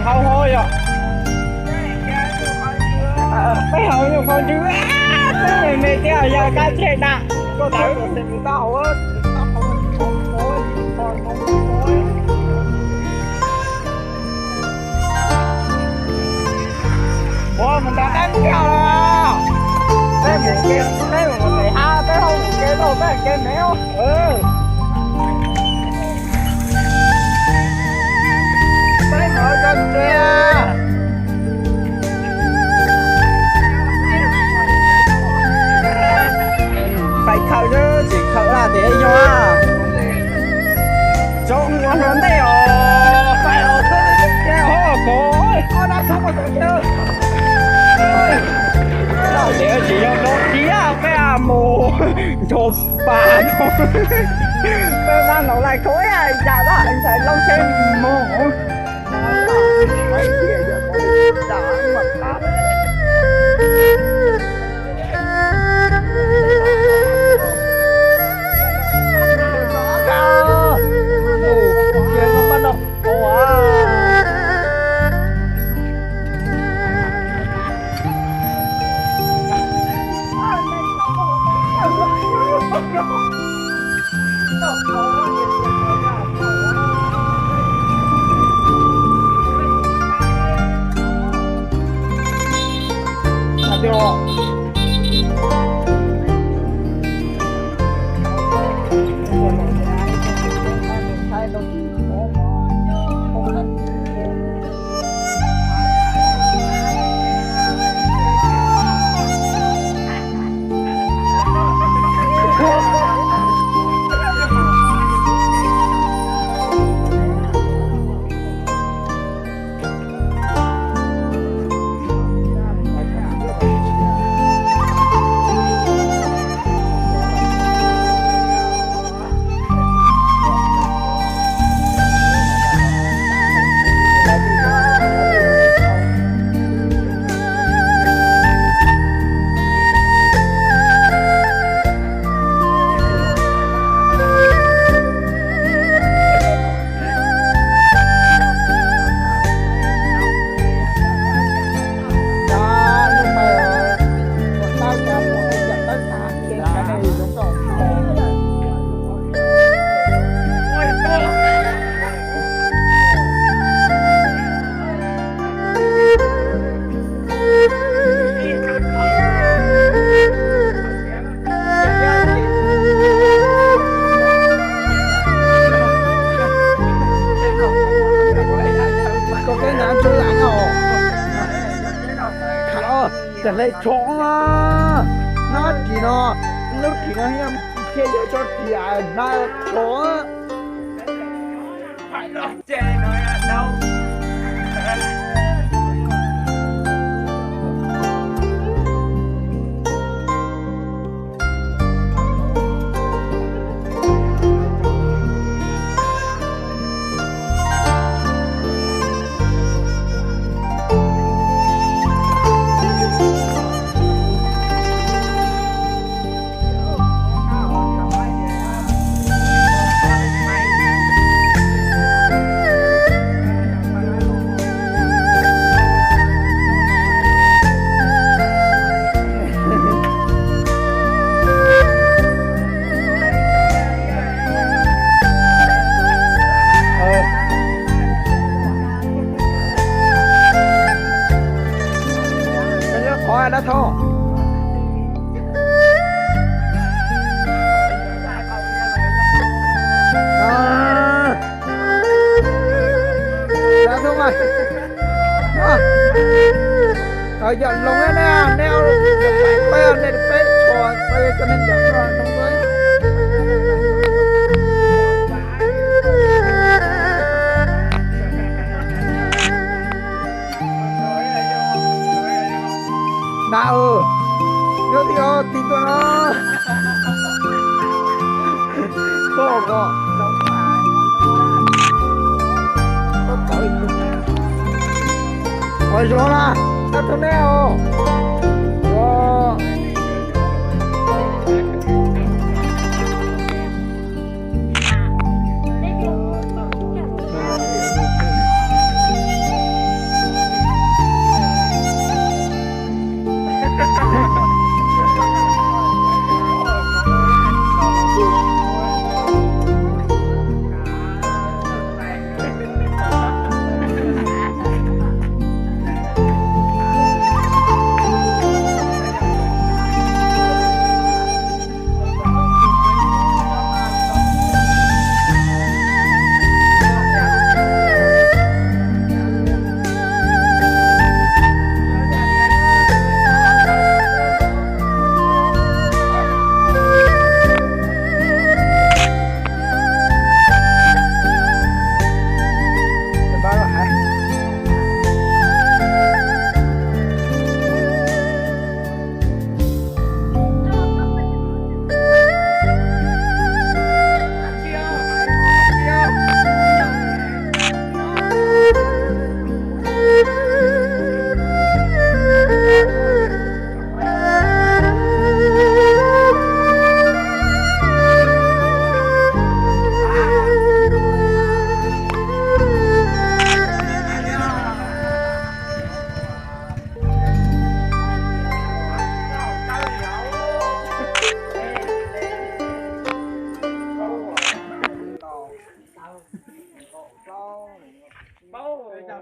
Hau hau yog. Peb hau yog qhov ntswg, peb me me thiab yog kab tseg dam. Ua mus nrog dab ntxiag los. Peb mus ke, peb mus pem hav, peb ho mus ke lauj, peb ke me os. Peb mus cov tsev. Pais khawm tsis khawm laj tias yog tsob ua hluas ntej os. Pais os, ho ko. Laj tias tsis yog rau tiag, peb mus ncho pas no. Peb mam nov lais kho ib yam laj ntxhais loob tsheb mus. Koj keb hnav tsuj lam no. Khav los, cas hle tsho na. Hnab ris no, lub ris no thiaj yog tso ris, hnav tsho. Qhov dab thoob. Dab thoob, yog loos ne, nej peb, nej peb tshuav, peb cov neeg ncav tshuav loos. Nab, yog tig tuaj no. Toj ko, toj ko ib tug. Qhov zoo na, dab thoob nej os. Ua